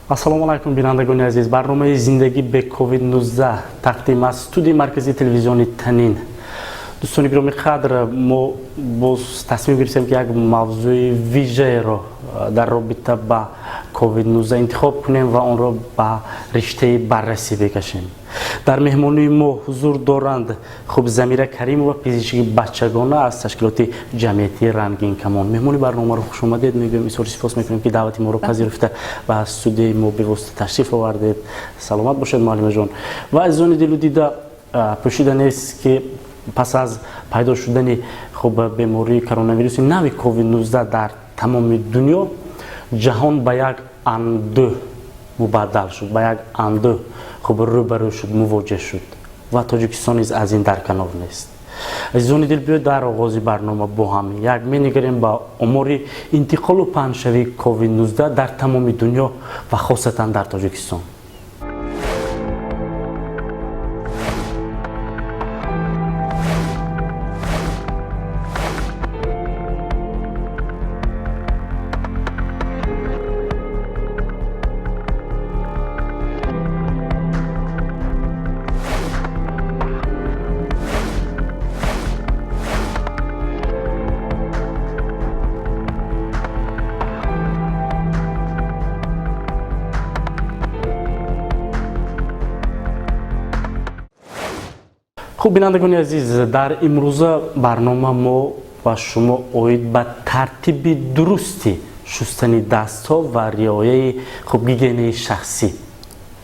Ассалому алайкум, бинандагони азиз. Барномаи «Зиндагӣ бе COVID-19» тақдим аз студияи марказии телевизиони Танин. Дӯстони гиромӣ қадр, мо боз тасмим гирифтем, ки як мавзӯи вижаеро дар робита ба COVID-19 интихоб кунем ва онро ба риштаи баррасӣ бикашем. Дар меҳмонии мо ҳузур доранд, хуб, Замира Каримова, пизишки бачагона аз ташкилоти ҷамъиятии Рангинкамон. Меҳмони барномаро хушомадед мегӯем, изҳори сипос мекунем, ки даъвати моро пазируфта ба студияи мо бевосита ташриф овардед. Саломат бошед, муаллимаҷон. Ва азизони дилу дида, пӯшида нест, ки пас аз пайдо шудани, хуб, бемории коронавируси нави COVID-19 дар тамоми дунё, ҷаҳон ба як андӯҳ мубаддал шуд, ба як андӯҳ, хуб, рӯбарӯ шуд, мувоҷеҳ шуд ва Тоҷикистон низ аз ин дар канор нест. Азизони дил, биёед, дар оғози барнома бо ҳам як менигарем ба омори интиқолу паҳншавии COVID-19 дар тамоми дунё ва хосатан дар Тоҷикистон. Хуб, бинандагони азиз, дар имрӯза барнома мо ва шумо оид ба тартиби дурусти шустани дастҳо ва риояи, хуб, гигиенаи шахсӣ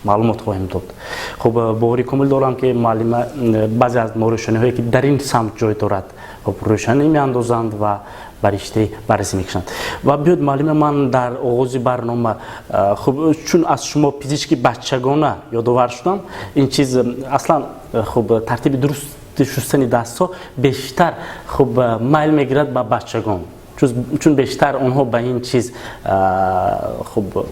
маълумот хоҳем дод. Хуб, бовари комил дорам, ки муаллима баъзе аз норӯшаниҳое, ки дар ин самт ҷой дорад, хуб, рӯшанӣ меандозанд ва ба риштаи баррасӣ мекашанд. Ва биёд, муаллима, ман дар оғози барнома, хуб, чун аз шумо пизишки бачагона ёдовар шудам, ин чиз аслан, хуб, тартиби дурусти шустани дастҳо бештар, хуб, майл мегирад ба бачагон, чун бештар онҳо ба ин чиз, хуб,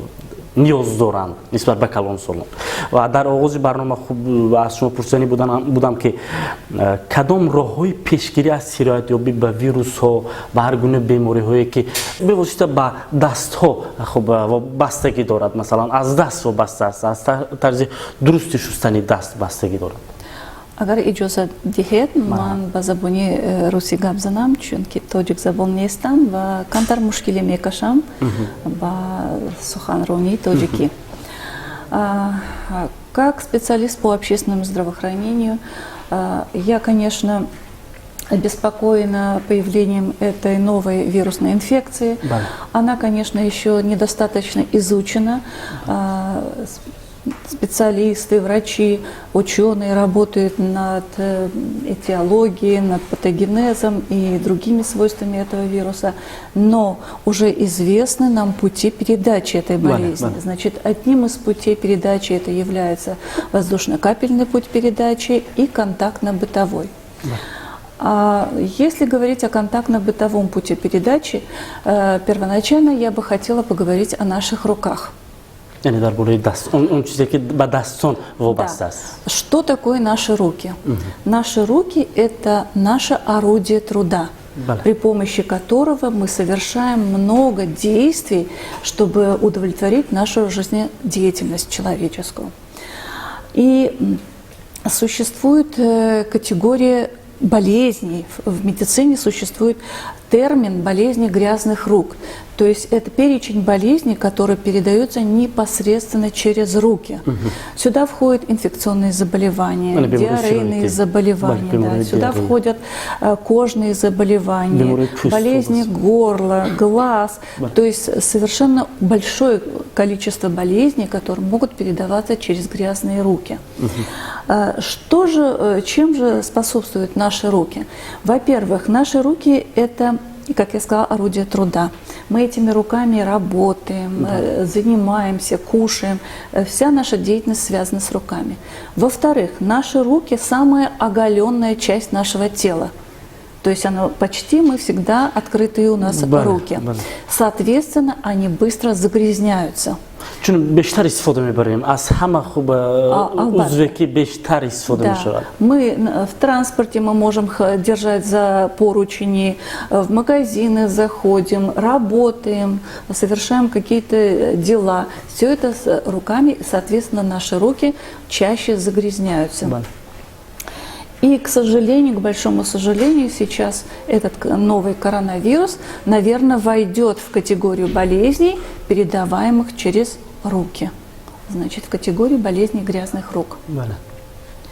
ниёз доранд нисбат ба калонсолон. Ва дар оғози барнома, хуб, аз шумо пурсиданӣ будам, ки кадом роҳҳои пешгирӣ аз сироятёбӣ ба вирусҳо, ба ҳар гуна бемориҳое, ки бевосита ба дастҳо, хуб, вобастагӣ дорад, масалан, аз даст вобаста аст, аз тарзи дурусти шустани даст бастагӣ дорад? Агар иҷозат диҳед, ман ба забони русӣ гап занам, чунки тоҷикзабон нестам ва камтар мушкилӣ мекашам ба суханронии тоҷикӣ. Как специалист по общественному здравоохранению, я, конечно, обеспокоена появлением этой новой вирусной инфекции. Она, конечно, еще недостаточно изучена. Специалисты, врачи, ученые работают над этиологией, над патогенезом и другими свойствами этого вируса, но уже известны нам пути передачи этой болезни. Значит, одним из путей передачи это является воздушно-капельный путь передачи и контактно-бытовой. А если говорить о контактно-бытовом пути передачи, первоначально я бы хотела поговорить о наших руках. Яъне дар бораи даст, он чизе, ки ба дастон вобаста аст. Что такое наши руки? Наши руки – это наше орудие труда, при помощи которого мы совершаем много действий, чтобы удовлетворить нашу жизнедеятельность человеческую. И существует категория болезней. В медицине существует термин болезни грязных рук. То есть это перечень болезней, которые передаются непосредственно через руки. Сюда входят инфекционные заболевания, диарейные заболевания, да, сюда входят кожные заболевания, болезни горла, глаз. То есть совершенно большое количество болезней, которые могут передаваться через грязные руки. Чем же способствуют наши руки? Во-первых, наши руки – это, как я сказала, орудие труда. Мы этими руками работаем, занимаемся, кушаем. Вся наша деятельность связана с руками. Во-вторых, наши руки – самая оголенная часть нашего тела. То есть оно почти мы всегда открытые у нас руки. Соответственно, они быстро загрязняются. Чун бештар истифода мебарем, аз ҳама хуб узве ки бештар истифода мешавад. Мы в транспорте, мы можем держать за поручни, в магазины заходим, работаем, совершаем какие-то дела. Все это с руками, соответственно, наши руки чаще загрязняются. И, к сожалению, к большому сожалению, сейчас этот новый коронавирус, наверное, войдет в категорию болезней, передаваемых через руки. Значит, в категорию болезней грязных рук.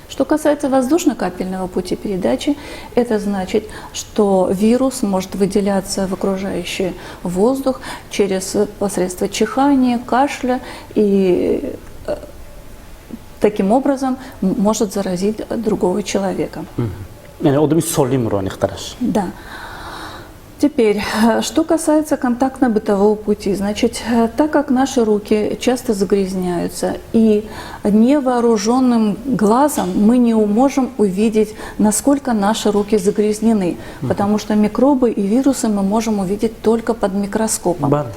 Что касается воздушно-капельного пути передачи, это значит, что вирус может выделяться в окружающий воздух через посредство чихания, кашля и таким образом может заразить другого человека. Яъне одами солимро, аниқтараш. Да. Теперь, что касается контактно-бытового пути, значит, так как наши руки часто загрязняются, и невооруженным глазом мы не можем увидеть, насколько наши руки загрязнены, потому что микробы и вирусы мы можем увидеть только под микроскопом. Бале.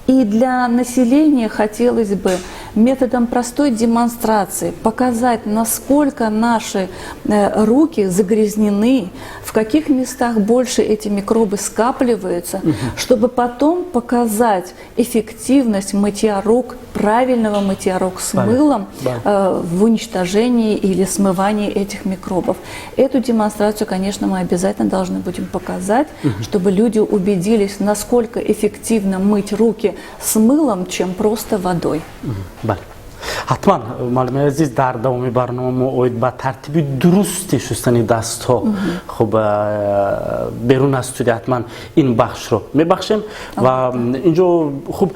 И для населения хотелось бы методом простой демонстрации показать, насколько наши руки загрязнены, в каких местах больше эти микробы скапливаются, чтобы потом показать эффективность мытья рук, правильного мытья рук с мылом в уничтожении или смывании этих микробов. Эту демонстрацию, конечно, мы обязательно должны будем показать, чтобы люди убедились, насколько эффективно мыть руки с мылом, чем просто водой. Бале, ҳатман, муаллимаи азиз, дар давоми барнома мо оид ба тартиби дурусти шустани дастҳо хуб берун аз студия ҳатман ин бахшро мебахшем. Ва инҷо хуб,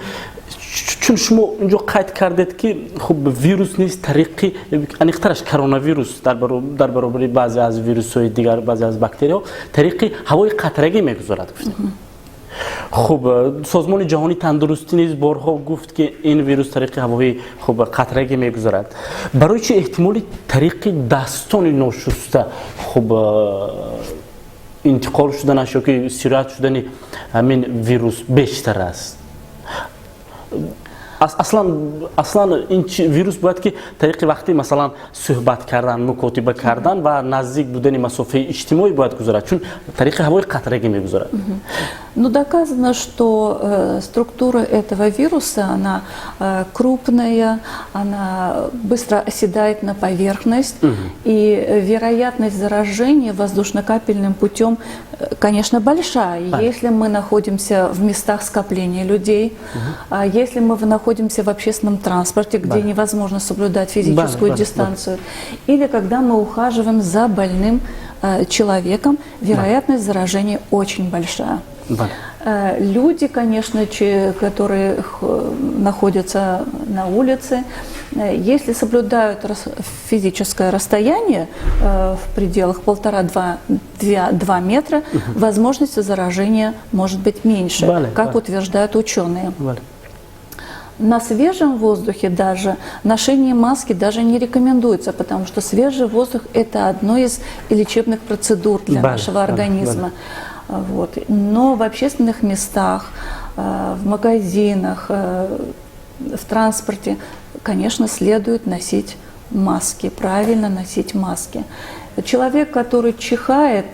чун шумо инҷо қайд кардед, ки хуб, вирус низ тариқи, аниқтараш коронавирус дар баробари баъзе аз вирусҳои дигар, баъзе аз бактерияҳо тариқи ҳавои қатрагӣ мегузарад, гуфтем. Хуб, Созмони ҷаҳонии тандурустӣ низ борҳо гуфт, ки ин вирус тариқи ҳавои хуб қатрагӣ мегузарад. Барои чи эҳтимоли тариқи дастони ношуста хуб интиқол шуданаш ё ки сироят шудани ҳамин вирус бештар аст? Аслан ин вирус бояд ки тариқи вақти, масалан, суҳбат кардан, мукотиба кардан ва наздик будани масофаи иҷтимоӣ бояд гузарад, чун тариқи ҳавои қатрагӣ мегузарад. Ну, доказано, что структура этого вируса, она крупная, она быстро оседает на поверхность, и вероятность заражения воздушно-капельным путем, конечно, большая, если мы находимся в местах скопления людей, если мы находимся в общественном транспорте, где невозможно соблюдать физическую дистанцию, или когда мы ухаживаем за больным человеком, вероятность заражения очень большая. Люди, конечно, которые находятся на улице, если соблюдают физическое расстояние в пределах 1,5-2 метра, возможность заражения может быть меньше, как утверждают ученые. На свежем воздухе даже ношение маски даже не рекомендуется, потому что свежий воздух – это одно из лечебных процедур для нашего организма. Вот. Но в общественных местах, в магазинах, в транспорте, конечно, следует носить маски, правильно носить маски. Человек, который чихает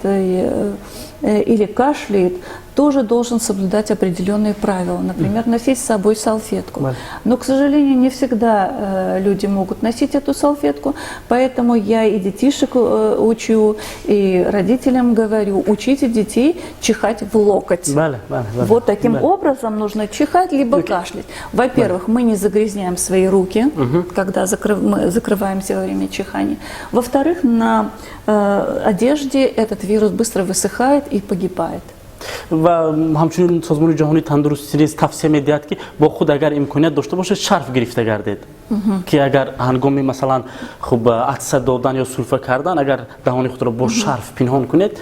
или кашляет, тоже должен соблюдать определенные правила. Например, носить с собой салфетку. Но, к сожалению, не всегда люди могут носить эту салфетку, поэтому я и детишек учу, и родителям говорю: учите детей чихать в локоть. Бале, бале, бале. Вот таким Бале. Образом нужно чихать либо кашлять. Во-первых, мы не загрязняем свои руки, когда мы закрываемся во время чихания. Во-вторых, на одежде этот вирус быстро высыхает и погибает. Ва ҳамчунин Созмони ҷаҳонии тандурустӣ низ тавсия медиҳад, ки бо худ, агар имконият дошта бошад, шарф гирифта гардед, ки агар ҳангоми, масалан, хуб, атса додан ё сулфа кардан, агар даҳони худро бо шарф пинҳон кунед,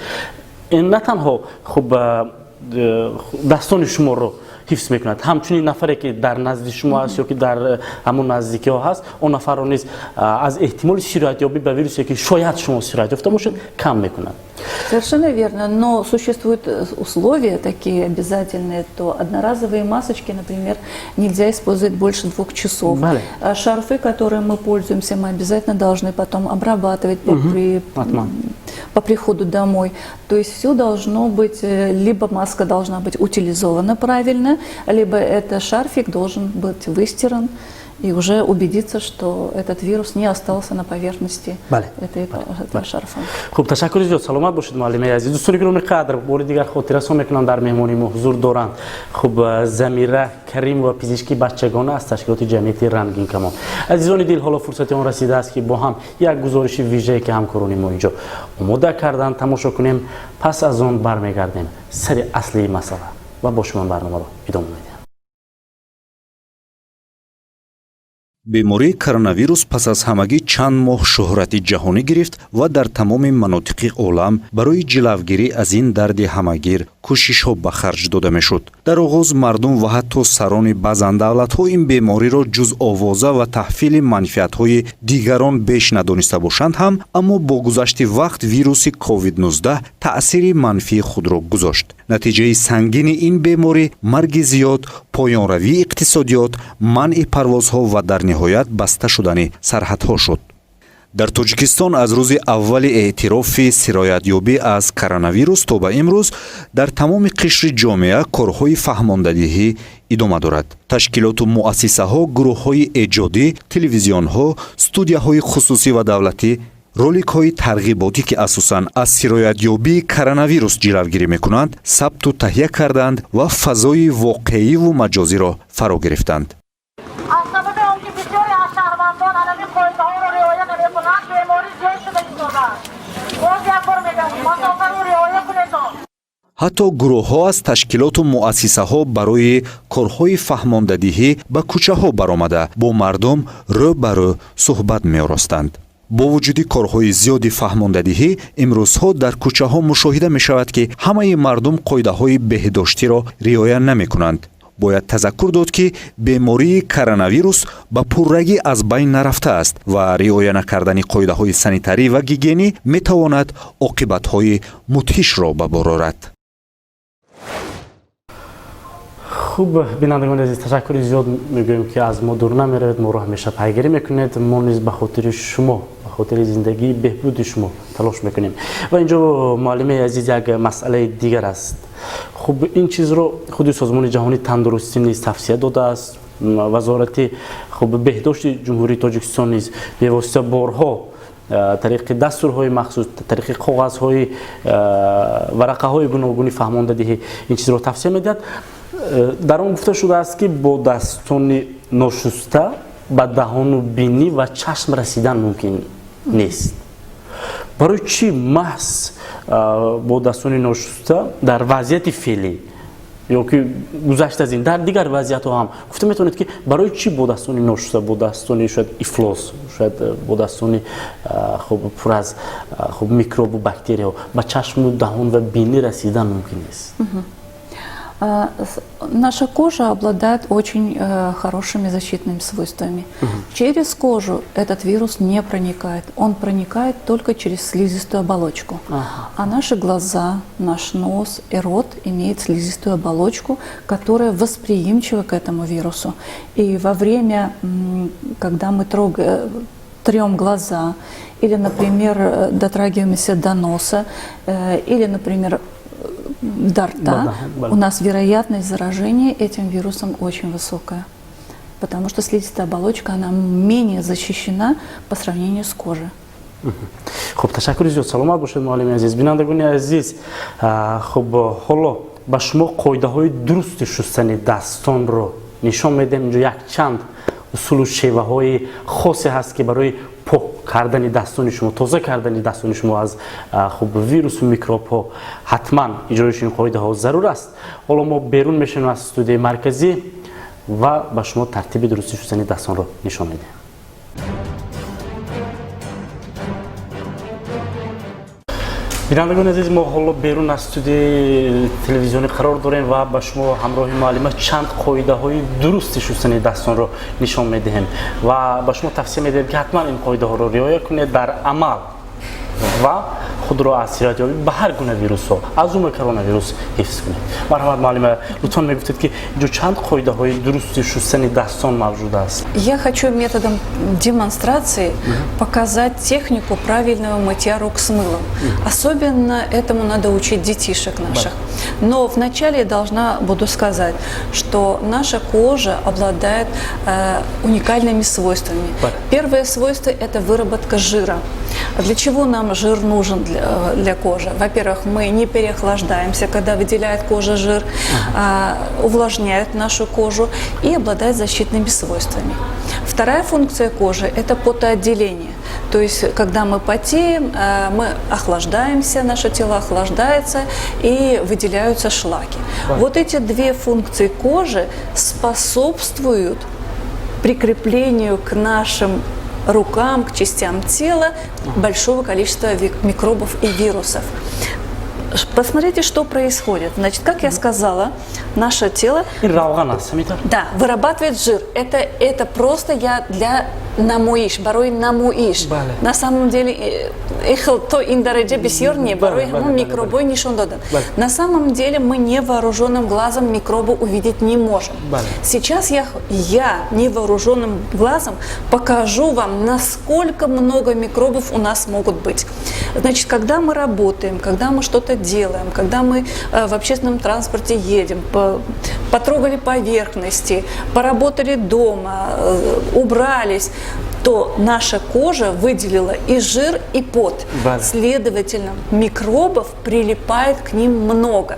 ин на танҳо хуб дастони шуморо ҳифз мекунад, ҳамчунин нафаре ки дар назди шумо аст ё ки дар ҳамон наздикиҳо ҳаст, он нафарро низ аз эҳтимоли сироятёбӣ ба вирусе, ки шояд шумо сироят ёфта бошед, кам мекунад. Совершенно верно, но существуют условия такие обязательные, то одноразовые масочки, например, нельзя использовать больше 2 часов. Бале. А шарфы, которые мы пользуемся, мы обязательно должны потом обрабатывать Ҳатман. По приходу домой. То есть все должно быть, либо маска должна быть утилизована правильно, либо это шарфик должен быть выстиран и уже убедиться, что этот вирус не остался на поверхности Бале. этого шарфа. Хуб, ташаккури зиёд, саломат бошед, муаллимаи азиз. Дӯстони гиромӣ қадр, бори дигар хотиррасон мекунам, дар меҳмонии мо ҳузур доранд, хуб, Замира Каримова, пизишки бачагона аз ташкилоти ҷамъияти Рангинкамон. Азизони дил, ҳоло фурсати он расидааст, ки бо ҳам як гузориши вижае, ки ҳамкорони мо инҷо омода карданд, тамошо кунем. Пас аз он бармегардем сари аслии масъала ва бо шумо барномаро идома медиҳем. Бемории коронавирус пас аз ҳамагӣ чанд моҳ шӯҳрати ҷаҳонӣ гирифт ва дар тамоми манотиқи олам барои ҷилавгирӣ аз ин дарди ҳамагир кӯшишҳо ба харҷ дода мешуд. Дар оғоз мардум ва ҳатто сарони баъзан давлатҳо ин бемориро ҷуз овоза ва таҳфили манфиатҳои дигарон беш надониста бошанд ҳам, аммо бо гузашти вақт вируси COVID-19 таъсири манфии худро гузошт. Натиҷаи сангини ин беморӣ марги зиёд, поёнравии иқтисодиёт, манъи парвозҳо ва дар ниҳоят баста шудани сарҳадҳо шуд. Дар Тоҷикистон аз рӯзи аввали эътирофи сироятёбӣ аз коронавирус то ба имрӯз дар тамоми қишри ҷомеа корҳои фаҳмондадиҳӣ идома дорад. Ташкилоту муассисаҳо, гурӯҳҳои эҷодӣ, телевизионҳо, студияҳои хусусӣ ва давлатӣ роликҳои тарғиботӣ, ки асосан аз сироятёбии коронавирус ҷилавгирӣ мекунанд, сабту таҳия карданд ва фазои воқеиву маҷозиро фаро гирифтанд. Аз сабаби он ки бисёре аз шаҳрвандон ҳамин қоидаҳоро риоя намекунанд, беморӣ зиёд шуда истодааст. Боз як бор мегӯям, масофаро риоя кунедон. Ҳатто гурӯҳҳо аз ташкилоту муассисаҳо барои корҳои фаҳмондадиҳӣ ба кӯчаҳо баромада, бо мардум рӯ ба рӯ суҳбат меоростанд. Бо вуҷуди корҳои зиёди фаҳмондадиҳӣ, имрӯзҳо дар кӯчаҳо мушоҳида мешавад, ки ҳамаи мардум қоидаҳои беҳдоштиро риоя намекунанд. Бояд тазаккур дод, ки бемории коронавирус ба пуррагӣ аз байн нарафтааст ва риоя накардани қоидаҳои санитарӣ ва гигиенӣ метавонад оқибатҳои мудҳишро ба бор орад. Хуб, бинандагони азиз, ташаккури зиёд мегӯем, ки аз мо дур намеравед, моро ҳамеша пайгирӣ мекунед. Мо низ ба хотири шумо, ба хотири зиндагии беҳбуди шумо талош мекунем. Ва инҷо, муаллимаи азиз, як масъалаи дигар аст. Хуб, ин чизро худи Созмони ҷаҳонии тандурустӣ низ тавсия додааст, Вазорати, хуб, беҳдошти Ҷумҳурии Тоҷикистон низ бевосита борҳо тариқи дастурҳои махсус, тариқи коғазҳои, варақаҳои гуногуни фаҳмондадиҳӣ ин чизро тавсия медиҳад. Дар он гуфта шудааст, ки бо дастони ношуста ба даҳону бинӣ ва чашм расидан мумкин нест. Барои чӣ маҳз бо дастони ношуста дар вазъияти феълӣ ё ки гузашта аз ин дар дигар вазъиятҳо ҳам гуфта метавонед, ки барои чӣ бо дастони ношуста, бо дастони шояд ифлос, шояд бо дастони, хуб, пур аз, хуб, микробу бактерияҳо ба чашму даҳон ва бинӣ расидан мумкин нест? Наша кожа обладает очень хорошими защитными свойствами. Через кожу этот вирус не проникает. Он проникает только через слизистую оболочку. А наши глаза, наш нос и рот имеют слизистую оболочку, которая восприимчива к этому вирусу. И во время, когда мы трогаем, трем глаза, или, например, дотрагиваемся до носа, или, например, до рта, у нас вероятность заражения этим вирусом очень высокая. Потому что слизистая оболочка, она менее защищена по сравнению с кожей. Хуб, ташаккури зиёд, саломат бошед, муаллими азиз. Бинандагони азиз, хуб, ҳоло ба шумо қоидаҳои дурусти шустани дастонро нишон медиҳем. Инҷо якчанд усулу шеваҳои хосе ҳаст, ки барои пок кардани дастони шумо, тоза кардани дастони шумо аз, хуб, вирусу микробҳо ҳатман иҷроиши ин қоидаҳо зарур аст. Ҳоло мо берун мешавем аз студияи марказӣ ва ба шумо тартиби дурусти шустани дастонро нишон медиҳем. Бинандагони азиз, мо ҳоло берун аз студияи телевизионӣ қарор дорем ва ба шумо ҳамроҳи муаллима чанд қоидаҳои дурусти шустани дастонро нишон медиҳем ва ба шумо тавсия медиҳем, ки ҳатман ин қоидаҳоро риоя кунед дар амал. Ва худро аз сироятёбӣ ба ҳар гуна вирусҳо, аз ҷумла коронавирус, ҳифз кунед. Марҳамат, муаллима, лутфан мегуфтед, ки инҷо чанд қоидаҳои дурусти шустани дастон мавҷуд аст? Я хочу методом демонстрации показать технику правильного мытья рук с мылом. Особенно этому надо учить детишек наших. Но вначале я должна буду сказать, что наша кожа обладает уникальными свойствами. Первое свойство – это выработка жира. А для чего нам жир нужен для кожи? Во-первых, мы не переохлаждаемся, когда выделяет кожа жир, увлажняет нашу кожу и обладает защитными свойствами. Вторая функция кожи – это потоотделение. То есть, когда мы потеем, мы охлаждаемся, наше тело охлаждается, и выделяются шлаки. Вот эти две функции кожи способствуют прикреплению к нашим рукам, к частям тела большого количества микробов и вирусов. Посмотрите, что происходит. Значит, как я сказала, наше тело Ин равған аст, ҳамин? Да, вырабатывает жир. Это просто я для намоиш, барои намоиш. Бале. На самом деле, ихел то ин дараҷа бисёр не, барои ҳамон микробой нишон додан. На самом деле мы невооруженным глазом микробы увидеть не можем. Бале. Сейчас я невооруженным глазом покажу вам, насколько много микробов у нас могут быть. Значит, когда мы работаем, когда мы что-то делаем, когда мы в общественном транспорте едем, потрогали поверхности, поработали дома, убрались, то наша кожа выделила и жир, и пот. Бале. Следовательно, микробов прилипает к ним много.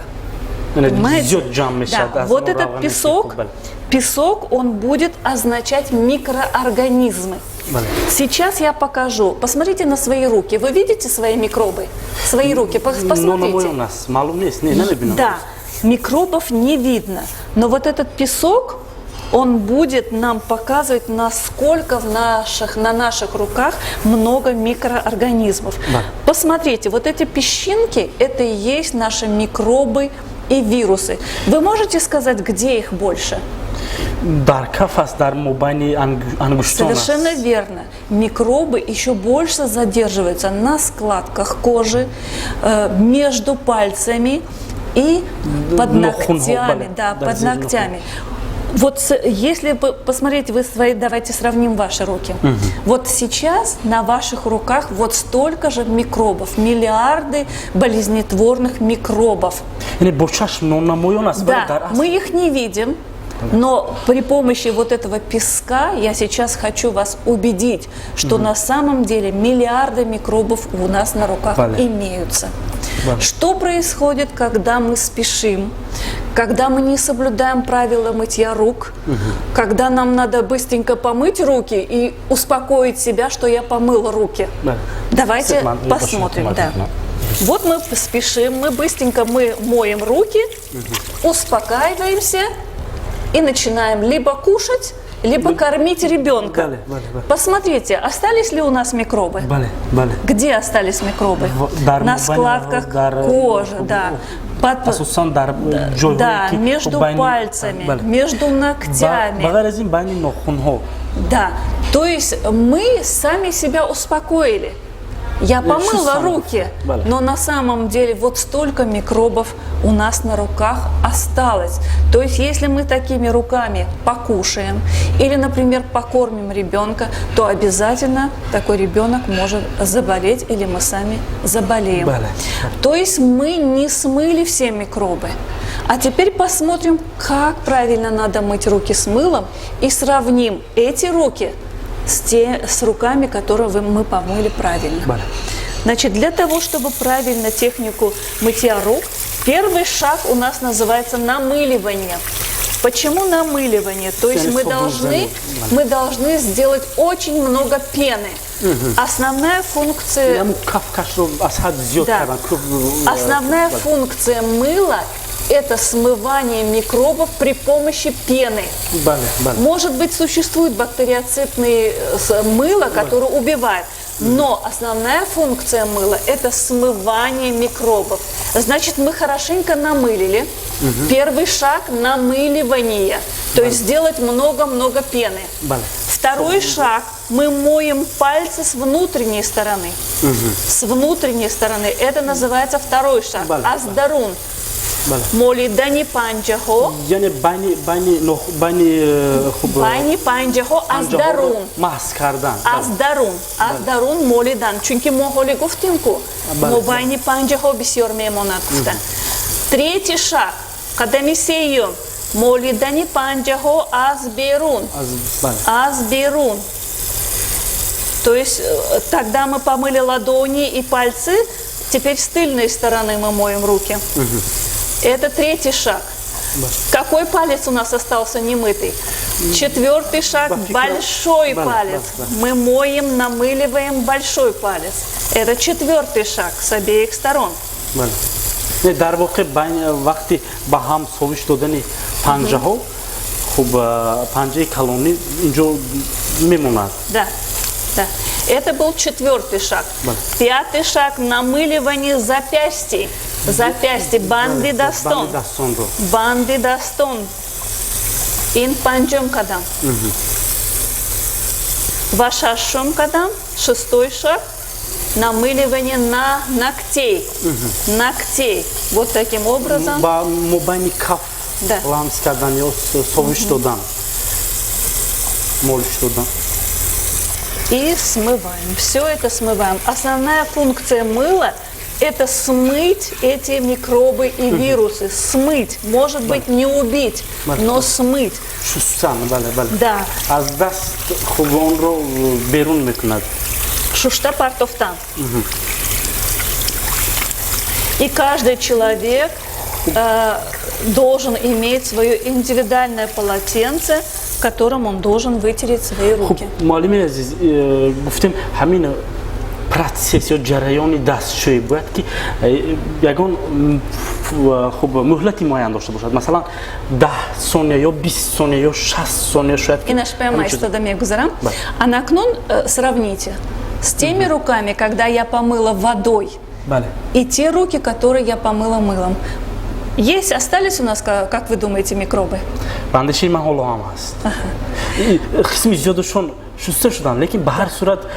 Понимаете? Зиёд ҷамъ мешавад. Да. Вот этот песок, песок, он будет означать микроорганизмы. Бале. Сейчас я покажу. Посмотрите на свои руки. Вы видите свои микробы? Свои руки. Посмотрите. У нас маълум нест. Не, намебинам. Да, микробов не видно. Но вот этот песок, он будет нам показывать, насколько на наших руках много микроорганизмов. Посмотрите, вот эти песчинки, это и есть наши микробы и вирусы. Вы можете сказать, где их больше? Дар каф аст, дар мобайни ангуштон. Совершенно верно. Микробы еще больше задерживаются на складках кожи, между пальцами и под ногтями. Да, под ногтями. Вот если посмотреть вы свои, давайте сравним ваши руки. Вот сейчас на ваших руках вот столько же микробов, миллиарды болезнетворных микробов. Да, мы их не видим, но при помощи вот этого песка я сейчас хочу вас убедить, что на самом деле миллиарды микробов у нас на руках имеются. Что происходит, когда мы спешим, когда мы не соблюдаем правила мытья рук, когда нам надо быстренько помыть руки и успокоить себя, что я помыла руки? Давайте посмотрим. Да. Вот мы спешим, мы быстренько моем руки, успокаиваемся и начинаем либо кушать, либо кормить ребенка. Бале, бале, бале. Посмотрите, остались ли у нас микробы? Бале, бале. Где остались микробы? Дар На складках кожи, да. Асосан дар Да, между пальцами, между ногтями. Ба ғайр аз ин байни нохунҳо. Да, то есть мы сами себя успокоили. Я помыла руки, но на самом деле вот столько микробов у нас на руках осталось. То есть если мы такими руками покушаем или, например, покормим ребенка, то обязательно такой ребенок может заболеть или мы сами заболеем. Бале. То есть мы не смыли все микробы. А теперь посмотрим, как правильно надо мыть руки с мылом, и сравним эти руки с руками, которые мы помыли правильно. Бале. Значит, для того, чтобы правильно технику мытья рук, первый шаг у нас называется намыливание. Почему намыливание? То есть мы должны сделать очень много пены. Основная функция. Да. Основная функция мыла – это смывание микробов при помощи пены. Бале, бале. Может быть, существуют бактериоцидные мыло, которые убивают. Но основная функция мыла – это смывание микробов. Значит, мы хорошенько намылили. Первый шаг – намыливание. То есть сделать много-много пены. Бале. Второй шаг. Мы моем пальцы с внутренней стороны. С внутренней стороны. Это называется второй шаг. Аз дарун. Молидани панҷаҳо. Яъне байни байни байни хуб. Байни панҷаҳо аз дарун. Масҳ кардан. Аз дарун. Аз дарун молидан. Чунки мо ҳоле гуфтем, ку мобайни панҷаҳо бисёр мемонад гуфта. Третий шаг. Қадами сеюм. Молидани панҷаҳо аз берун. Аз берун. То есть тогда мы помыли ладони и пальцы, теперь с тыльной стороны мы моем руки. Это третий шаг. Какой палец у нас остался немытый? Четвертый шаг – большой палец. Мы моем, намыливаем большой палец. Это четвертый шаг с обеих сторон. Дар воқеъ вақти ба ҳам совиш додани панҷаҳо, хуб, панҷаи калонӣ инҷо мемонад. Да. Это был четвертый шаг. Пятый шаг – намыливание запястий. Запястье, банди дастон. Банди дастон. Ин панҷум қадам. Ва шашум қадам, шестой шаг, намыливание на ногтей. Ногтей. Вот таким образом. Ба мобайни каф ламс кардан ё совиш додан. Молиш додан. И смываем. Все это смываем. Основная функция мыла – это смыть эти микробы и вирусы. Смыть. Может быть, не убить, но смыть. Шустан, бале, бале. Да. Аз даст хуб онро берун мекунад. Шушта партофтан. И каждый человек должен иметь свое индивидуальное полотенце, которым он должен вытереть свои руки. Муаллими азиз, гуфтем, ҳамин процесс ё ҷараёни дастшӯӣ бояд ки ягон, хуб, муҳлати муайян дошта бошад, масалан, 10 сония ё 20 сония ё 60 сония шояд. Инаш прямо истода мегузарам. Ана акнун сравните с теми руками, когда я помыла водой, и те руки, которые я помыла мылом. Есть, остались у нас, как вы думаете, микробы? Ба андешаи ман, ҳоло ҳам ҳаст. Қисми зиёдашон шуста шуданд, лекин ба ҳар сурат,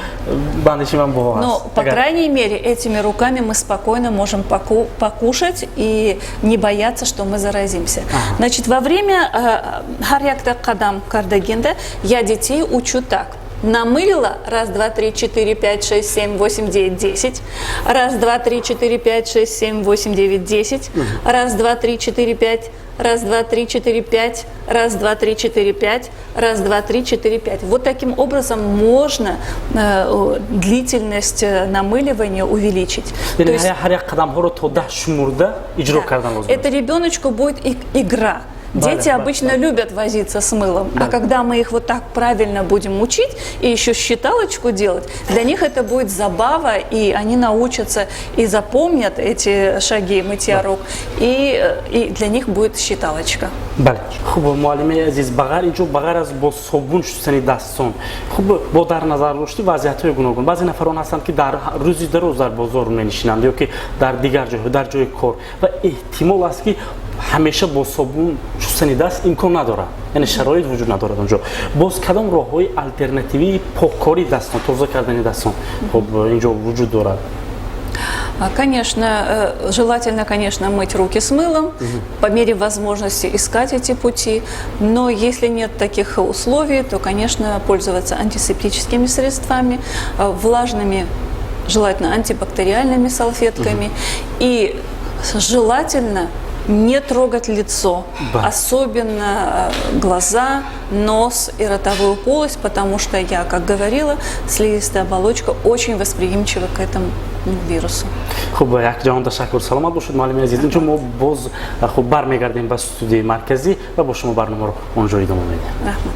ба андешаи ман, бо Но, по крайней мере, этими руками мы спокойно можем покушать и не бояться, что мы заразимся. Значит, во время ҳар якта қадам кардагинда я детей учу так. Намылила: раз, два, три, четыре, пять, шесть, семь, восемь, девять, 10. Раз, два, три, четыре, пять, шесть, семь, восемь, девять, 10. Раз, два, три, четыре, пять. Раз, два, три, четыре, пять. Раз, два, три, четыре, пять. Раз, два, три, четыре, пять. Вот таким образом можно длительность намыливания увеличить. То есть это ребеночку будет игра. Дети обычно любят возиться с мылом, а когда мы их вот так правильно будем учить и еще считалочку делать, для них это будет забава, и они научатся и запомнят эти шаги мытья рук, и для них будет считалочка. Бале, хуб, муаллими азиз, ба ғайр инҷо, ба ғайр аз бо собун шустани дастон, хуб, бо дар назар дошти вазъиятҳои гуногун, баъзе нафарон ҳастанд, ки дар рӯзи дароз дар бозор менишинанд ё ки дар дигар ҷойҳо, дар ҷои кор, ва эҳтимол аст, ки ҳамеша бо собун шустани даст имкон надорад, яъне шароит вуҷуд надорад онҷо. Боз кадом роҳҳои алтернативии поккории дастон, тоза кардани дастон, хуб, инҷо вуҷуд дорад? Конечно, желательно, конечно, мыть руки с мылом, по мере возможности искать эти пути, но если нет таких условий, то, конечно, пользоваться антисептическими средствами, влажными, желательно антибактериальными салфетками, и желательно не трогать лицо, особенно глаза, нос и ротовую полость, потому что я, как говорила, слизистая оболочка очень восприимчива к этому вирусу. Хуб, як ҷаҳон ташаккур, саломат бошед, муаллими азиз. Инҷо мо боз, хуб, бармегардем ба студияи марказӣ ва бо шумо барномаро онҷо идома медиҳем. Раҳмат.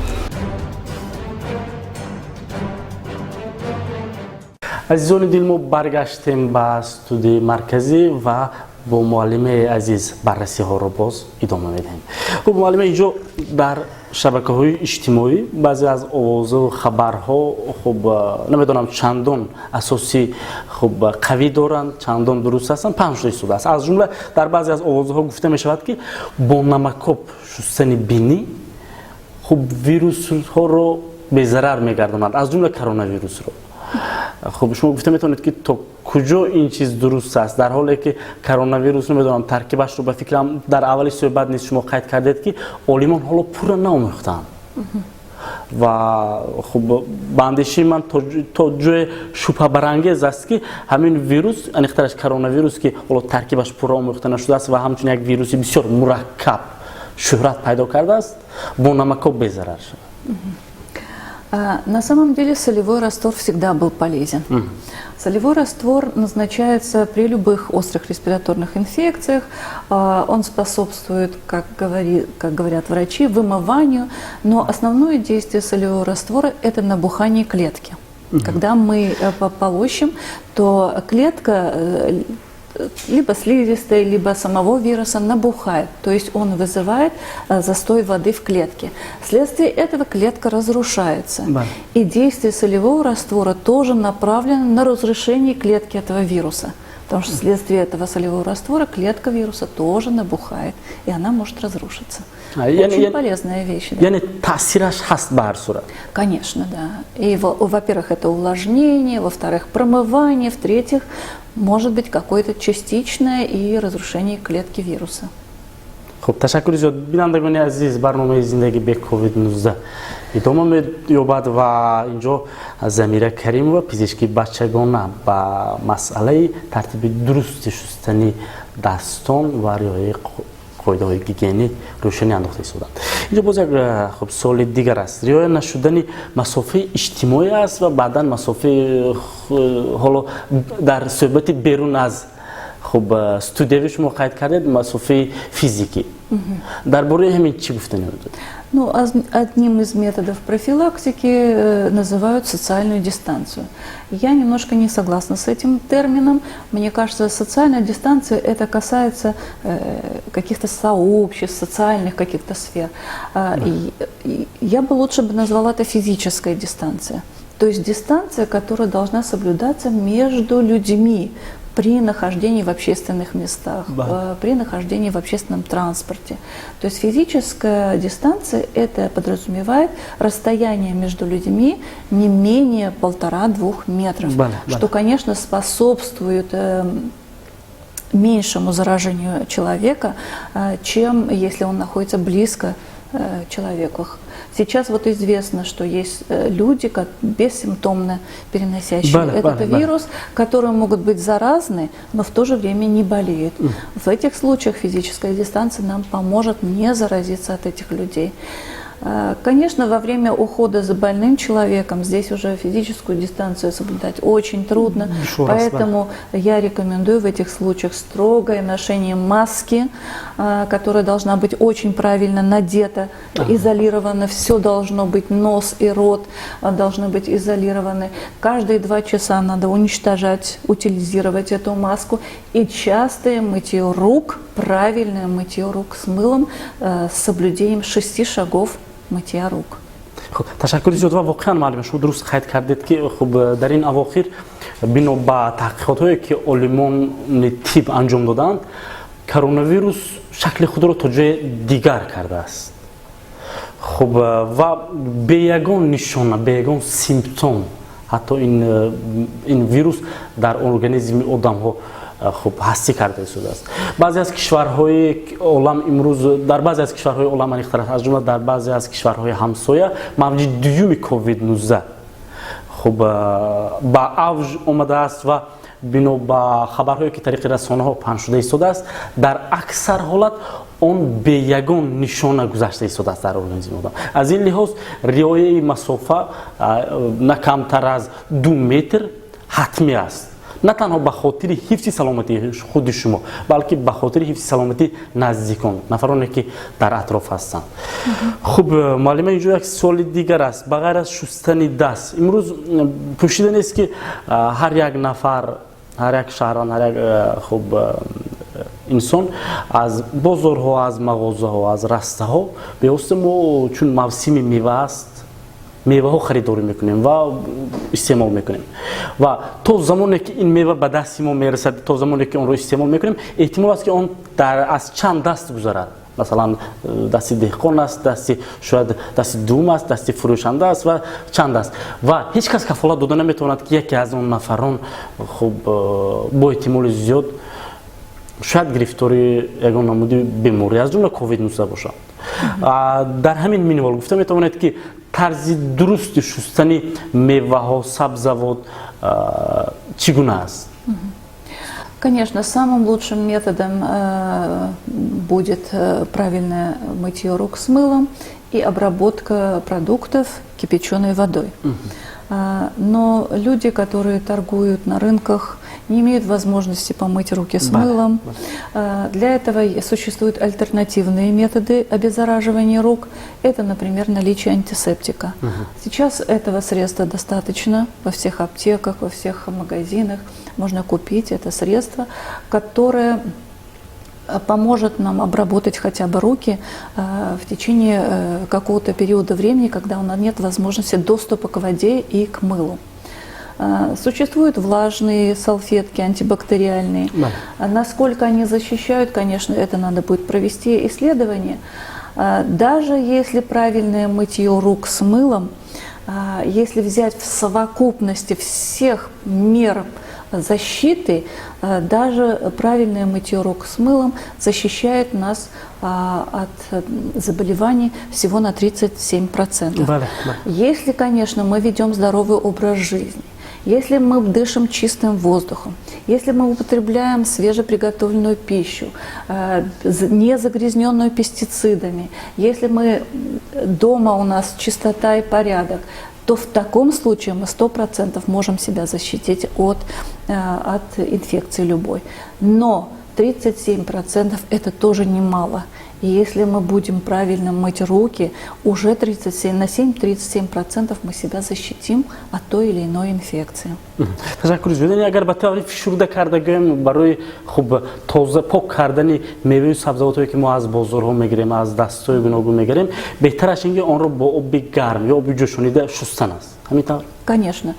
Азизони дил, мо баргаштем ба студияи марказӣ ва бо муаллими азиз баррасиҳоро боз идома медиҳем. Хуб, муаллима, инҷо дар шабакаҳои иҷтимоӣ баъзе аз овозу хабарҳо, хуб, намедонам, чандон асоси, хуб, қавӣ доранд, чандон дуруст ҳастанд, паҳн шуда истодааст. Аз ҷумла дар баъзе аз овозҳо гуфта мешавад, ки бо намакоб шустани бинӣ, хуб, вирусҳоро Безарар мегардонад, аз ҷумла коронавирусро. Хуб, шумо гуфта метавонед, ки то куҷо ин чиз дуруст аст, дар ҳоле ки коронавирус, намедонам, таркибашро, ба фикрам, дар аввали суҳбат низ шумо қайд кардед, ки олимон ҳоло пурра наомӯхтаанд ва хуб, ба андешаи ман, то ҷое шубҳабарангез аст, ки ҳамин вирус, аниқтараш коронавирус, ки ҳоло таркибаш пурра омӯхта нашудааст ва ҳамчун як вируси бисёр мураккаб шӯҳрат пайдо кардааст, бо намакоб безарар шавад. На самом деле солевой раствор всегда был полезен. Солевой раствор назначается при любых острых респираторных инфекциях. Он способствует, как говорят врачи, вымыванию, но основное действие солевого раствора – это набухание клетки. Когда мы полощем, то клетка либо слизистой, либо самого вируса набухает, то есть он вызывает застой воды в клетке. Вследствие этого клетка разрушается. И действие солевого раствора тоже направлено на разрушение клетки этого вируса. Потому что вследствие этого солевого раствора клетка вируса тоже набухает, и она может разрушиться. Очень полезная вещь. Да. Яъне таъсираш ҳаст ба ҳар сурат. Конечно, да. И, во-первых, это увлажнение, во-вторых, промывание, в-третьих, может быть какое-то частичное и разрушение клетки вируса. Хуб, ташаккури зиёд. Бинандагони азиз, барномаи «Зиндагӣ бе ковид-19» идома меёбад ва инҷо Замира Каримова, пизишки бачагона, ба масъалаи тартиби дурусти шустани дастон ва риояи қоидаҳои гигиенӣ рӯшанӣ андохта истоданд. Инҷо боз як хуб, суоли дигар аст: риоя нашудани масофаи иҷтимоӣ аст ва баъдан масофаи, ҳоло дар суҳбати берун аз, хуб, студияви шумо қайд кардед, масофаи физикӣ. Дар бораи ҳамин чӣ гуфтани будед? Ну, одним из методов профилактики называют социальную дистанцию. Я немножко не согласна с этим термином. Мне кажется, социальная дистанция — это касается каких-то сообществ, социальных каких-то сфер. И я бы лучше бы назвала это физическая дистанция. То есть дистанция, которая должна соблюдаться между людьми при нахождении в общественных местах, при нахождении в общественном транспорте. То есть физическая дистанция — это подразумевает расстояние между людьми не менее 1,5-2 метров, что, конечно, способствует меньшему заражению человека, чем если он находится близко человеку. Сейчас вот известно, что есть люди, как бессимптомно переносящие этот вирус, которые могут быть заразны, но в то же время не болеют. В этих случаях физическая дистанция нам поможет не заразиться от этих людей. Конечно, во время ухода за больным человеком здесь уже физическую дистанцию соблюдать очень трудно, Еще раз, да. Поэтому я рекомендую в этих случаях строгое ношение маски, которая должна быть очень правильно надета, изолирована. Все должно быть, нос и рот должны быть изолированы. Каждые 2 часа надо уничтожать, утилизировать эту маску. И частое мытье рук, правильное мытье рук с мылом, с соблюдением шести шагов мытья рук. Хуб, ташаккури зиёд. Ва воқеан, муаллима, шумо дуруст қайд кардед, ки хуб, дар ин авохир, бино ба таҳқиқотҳое, ки олимони тиб анҷом додаанд, коронавирус шакли худро то ҷое дигар кардааст. Хуб, ва бе ягон нишона, бе ягон симптом ҳатто ин вирус дар организми одамҳо, хуб, ҳастӣ карда истодааст. Баъзе аз кишварҳои олам имрӯз, дар баъзе аз кишварҳои олам, аниқтар, аз ҷумла дар баъзе аз кишварҳои ҳамсоя, мавҷи дуюми ковид-19, хуб, ба авҷ омадааст ва бино ба хабарҳое, ки тариқи расонаҳо паҳн шуда истодааст, дар аксар ҳолат он бе ягон нишона гузашта истодааст дар организми одам. Аз ин лиҳоз риояи масофа на камтар аз 2 метр ҳатмӣ аст, на танҳо ба хотири ҳифзи саломатии худи шумо, балки ба хотири ҳифзи саломатии наздикон, нафароне, ки дар атроф ҳастанд. Хуб, муаллима, инҷо як суоли дигар аст. Ба ғайр аз шустани даст, имрӯз пӯшида нест, ки ҳар як нафар, ҳар як шаҳрванд, ҳар як хуб, инсон аз бозорҳо, аз мағозаҳо, аз растаҳо бевосита мо, чун мавсими мева аст, меваҳо харидорӣ мекунем ва истеъмол мекунем. Ва то замоне ки ин мева ба дасти мо мерасад, то замоне ки онро истеъмол мекунем, эҳтимол аст, ки он аз чанд даст гузарад. Масалан, дасти деҳқон аст, дасти шояд дасти дуввум аст, дасти фурӯшанда аст ва чанд аст. Ва ҳеҷ кас кафолат дода наметавонад, ки яке аз он нафарон, хуб, бо эҳтимоли зиёд шояд гирифтори ягон намуди беморӣ, аз ҷумла COVID-19 бошад. Дар ҳамин минвол гуфта метавонед, ки тарзи дурусти шустани меваҳо, сабзавот чӣ гуна аст? Конечно, самым лучшим методом будет правильное мытье рук с мылом и обработка продуктов кипяченой водой. Но люди, которые торгуют на рынках, не имеют возможности помыть руки с мылом. Для этого существуют альтернативные методы обеззараживания рук. Это, например, наличие антисептика. Сейчас этого средства достаточно во всех аптеках, во всех магазинах. Можно купить это средство, которое поможет нам обработать хотя бы руки в течение какого-то периода времени, когда у нас нет возможности доступа к воде и к мылу. Существуют влажные салфетки антибактериальные. Насколько они защищают, конечно, это надо будет провести исследование. Даже если правильное мытье рук с мылом, если взять в совокупности всех мер защиты, даже правильное мытье рук с мылом защищает нас от заболеваний всего на 37%. Если, конечно, мы ведем здоровый образ жизни, если мы дышим чистым воздухом, если мы употребляем свежеприготовленную пищу, не загрязненную пестицидами, если мы дома у нас чистота и порядок, то в таком случае мы 100% можем себя защитить от инфекции любой. Но 37% это тоже немало. И если мы будем правильно мыть руки, уже 37, на 7-37% мы себя защитим от той или иной инфекции. Ташаккур зиёд. Агар ба таври фишурда карда гӯем, барои, хуб, тоза пок кардани меваю сабзавотое, ки мо аз бозорҳо мегирем, аз дастҳои гуногун мегирем, беҳтараш ин ки онро бо оби гарм ё оби ҷӯшонида шустан аст, ҳамин тавр? Конечно.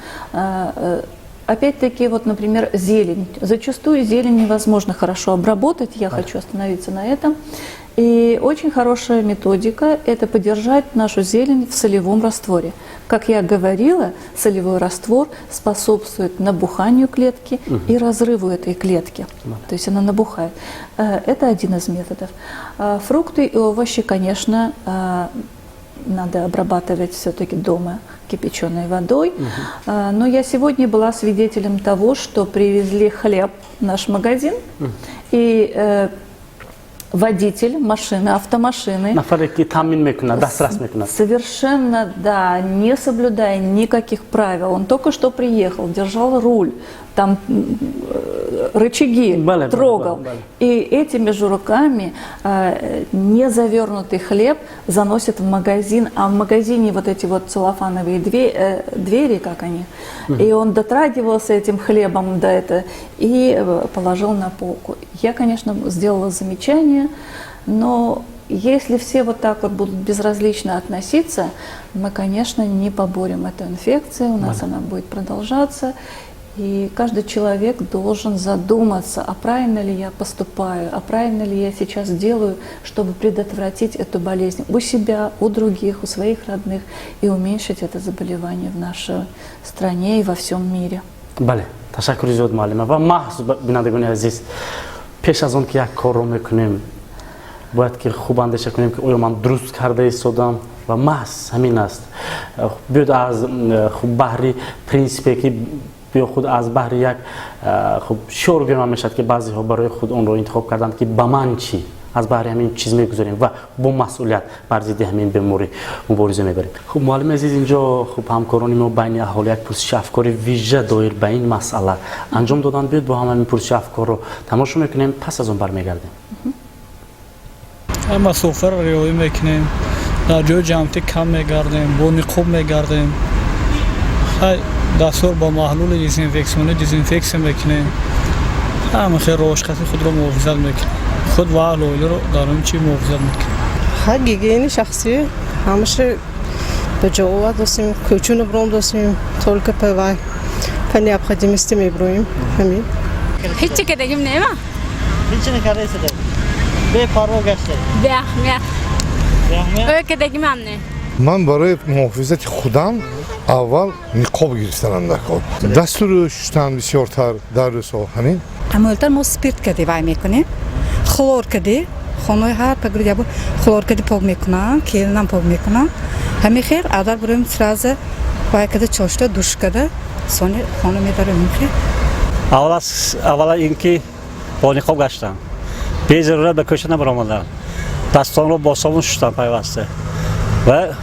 Опять-таки, вот, например, зелень. Зачастую зелень невозможно хорошо обработать, я хочу остановиться на этом. И очень хорошая методика – это подержать нашу зелень в солевом растворе. Как я говорила, солевой раствор способствует набуханию клетки и разрыву этой клетки. То есть она набухает. Это один из методов. Фрукты и овощи, конечно, надо обрабатывать все-таки дома кипяченой водой. Но я сегодня была свидетелем того, что привезли хлеб в наш магазин, и водитель машины, автомашины, Нафаре ки таъмин мекунад, дастрас мекунад. Совершенно, да, не соблюдая никаких правил. Он только что приехал, держал руль, там рычаги трогал. Бале, бале. И этими же руками не завернутый хлеб заносит в магазин, а в магазине вот эти вот целлофановые двери, как они, и он дотрагивался этим хлебом до этого и положил на полку. Я, конечно, сделала замечание, но если все вот так вот будут безразлично относиться, мы, конечно, не поборем эту инфекцию, у нас она будет продолжаться. И каждый человек должен задуматься, а правильно ли я поступаю, а правильно ли я сейчас делаю, чтобы предотвратить эту болезнь у себя, у других, у своих родных и уменьшить это заболевание в нашей стране и во всем мире. Бале, ташаккури зиёд, муаллима. Ва маҳз, бинандагони азиз, пеш аз он ки як корро мекунем, бояд ки хуб андеша кунем, ки оё ман дуруст карда истодам. Ва маҳз ҳамин аст. Биёд аз, хуб, баҳри принсипе ки ё худ аз баҳри як, хуб, шиор гӯям мешавад, ки баъзеҳо барои худ онро интихоб карданд, ки ба ман чӣ, аз баҳри ҳамин чиз мегузорем ва бо масъулият бар зидди ҳамин беморӣ мубориза мебарем. Хуб, муаллими азиз, инҷо, хуб, ҳамкорони мо байни аҳолӣ як пурсиши афкори вижа доир ба ин масъала анҷом доданд. Биёд бо ҳам ҳамин пурсиши афкорро тамошо мекунем, пас аз он бармегардем. Масофаро риоя мекунем, дар ҷои ҷамъиятӣ кам мегардем, бо ниқоб мегардем, дастҳоро бо маҳлули дезинфексионӣ дезинфексия мекунем. Ҳама хел рошхати худро муҳофизат мекунем, худ ва аҳли оиларо дар он чӣ муҳофизат мекунем. Ха, гигиенаи шахсӣ ҳамаша ба ҷо овардастем, кӯча набром дастем, только по вай, по необходимости меброем, ҳамин. Ҳечи кардагим нема. Ҳечи накардаисида. Бепарво гаштед. Беаҳамият. Беаҳамият. Ӯ кадаги ман не. Ман барои муҳофизати худам аввал ниқоб гирифтанам дар кор, дасту шуштан бисёртар дар рӯзҳо, ҳамин. Амӯлтар мо спирт кади вай мекунем, хлор кади хонаи ҳар пагру ябо хлор кади пок мекунам, келинам пок мекунам. Ҳамин хел адар бурем, сразу вай када, чошта душ када, сони хона медарем хел. Аввала ин ки бо ниқоб гаштам, безарурат ба кӯча набаромадам, дастонро бо собун шуштам пайваста ва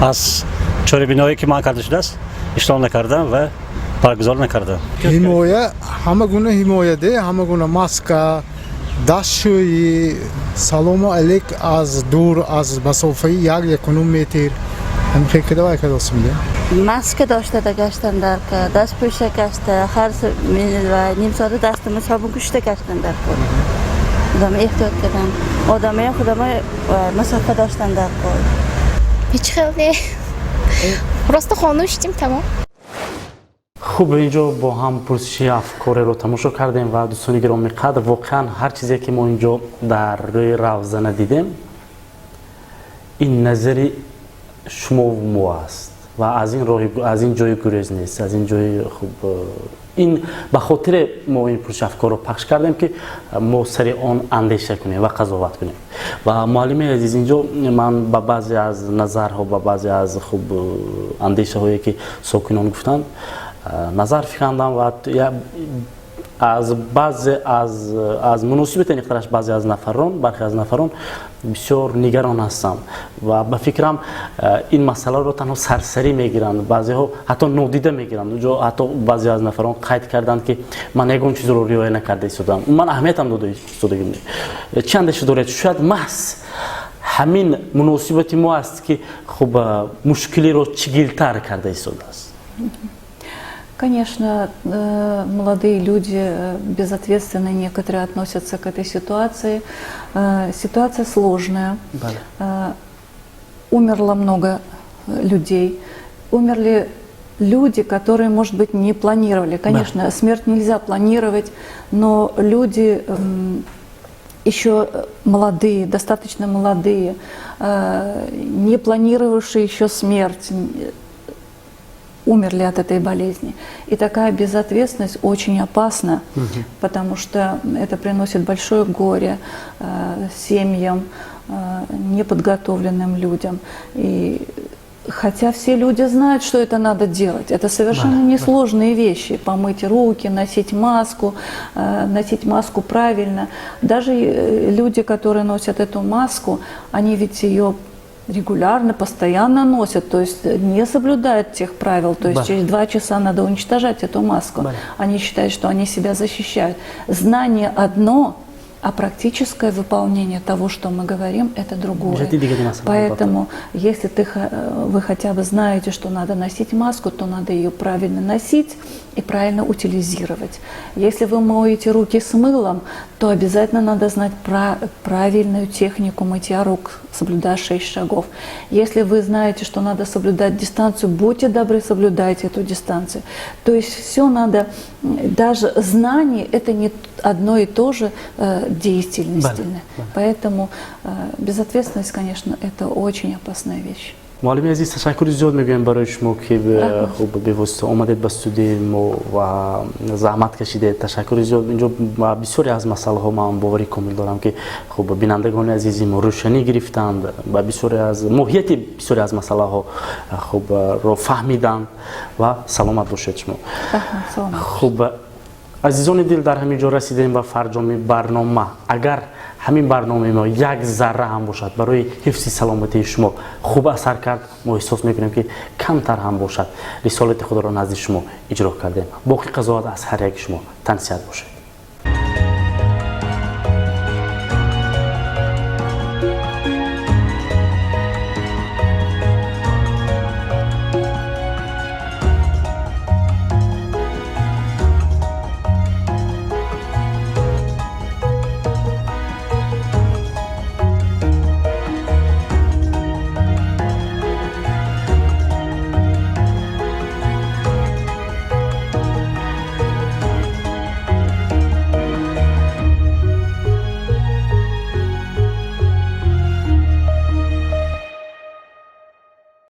аз чорабиниҳое ки манъ карда шудааст, иштирок накардам ва баргузор накардам. Ҳимоя, ҳама гуна ҳимоя де, ҳама гуна маска, дастшӯӣ, салому алейк аз дур, аз масофаи 1-1.5 метр, ҳамин хел када вай кадосим де. Маска дошта гаштан дар кор, даст пӯша гашта, ҳар ним соата дастама собун кушта гаштан дар кор. Одам эҳтиёт кардан, одамоя худама масофа доштан дар кор. Ҳеҷ хел не, просто хона шудем, тамом. Хуб, инҷо бо ҳам пурсиши афкореро тамошо кардем ва, дӯстони гиромӣ қадр, воқеан ҳар чизе ки мо инҷо дар рӯи равзана дидем, ин назари шумову мо аст ва аз ин роҳи, аз ин ҷои гурез нест, аз ин ҷои. Хуб, ин ба хотире мо ин пурсиши афкорро пахш кардем, ки мо сари он андеша кунем ва қазоват кунем. Ва, муаллими азиз, инҷо ман ба баъзе аз назарҳо, ба баъзе аз, хуб, андешаҳое ки сокинон гуфтанд, назар фикандам ва аз баъзе аз муносибати аниқтараш баъзе аз нафарон, бархе аз нафарон бисёр нигарон ҳастам ва ба фикрам, ин масъаларо танҳо сарсарӣ мегиранд, баъзеҳо ҳатто нодида мегиранд. Уҷо ҳатто баъзе аз нафарон қайд карданд, ки ман ягон чизро риоя накарда истодам, ман аҳамиятам дода истодагим. Чӣ андеша доред? Шояд маҳз ҳамин муносибати мо аст, ки, хуб, мушкилиро чигилтар карда истодааст. Конечно, молодые люди безответственно некоторые относятся к этой ситуации. Ситуация сложная. Умерло много людей. Умерли люди, которые, может быть, не планировали. Конечно, смерть нельзя планировать, но люди еще молодые, достаточно молодые, не планировавшие еще смерть, умерли от этой болезни. И такая безответственность очень опасна, потому что это приносит большое горе семьям, неподготовленным людям. И хотя все люди знают, что это надо делать, это совершенно несложные вещи. Помыть руки, носить маску, носить маску правильно. Даже люди, которые носят эту маску, они ведь ее регулярно, постоянно носят, то есть не соблюдают тех правил, то есть через 2 часа надо уничтожать эту маску. Они считают, что они себя защищают. Знание одно, а практическое выполнение того, что мы говорим, это другое. Ҷиҳати дигари масъала. Поэтому, если вы хотя бы знаете, что надо носить маску, то надо ее правильно носить и правильно утилизировать. Если вы моете руки с мылом, то обязательно надо знать про правильную технику мытья рук, соблюдая 6 шагов. Если вы знаете, что надо соблюдать дистанцию, будьте добры, соблюдайте эту дистанцию. То есть все надо, даже знание – это не одно и то же деятельности. Поэтому безответственность, конечно, это очень опасная вещь. Муаллими азиз, ташаккури зиёд мегӯем барои шумо, ки Раҳмат. хуб, бевосита омадед ба студияи мо ва заҳмат кашидед. Ташаккури зиёд. Инҷо ба бисёре аз масъалаҳо ман боварӣ комил дорам, ки, хуб, бинандагони азизи мо рӯшанӣ гирифтанд, ба бисёре аз моҳияти бисёре аз масъалаҳо, хуб, ро фаҳмиданд ва саломат бошед шумо. Раҳмат, саломат. Хуб, азизони дил, дар ҳамин ҷо расидем ба фарҷоми барнома. Агар ҳамин барномаи мо як зарра ҳам бошад барои ҳифзи саломатии шумо хуб асар кард, мо эҳсос мекунем, ки камтар ҳам бошад, рисолати худро назди шумо иҷро кардем. Боқӣ қазоват аз ҳар яки шумо. Тансиҳат бошед.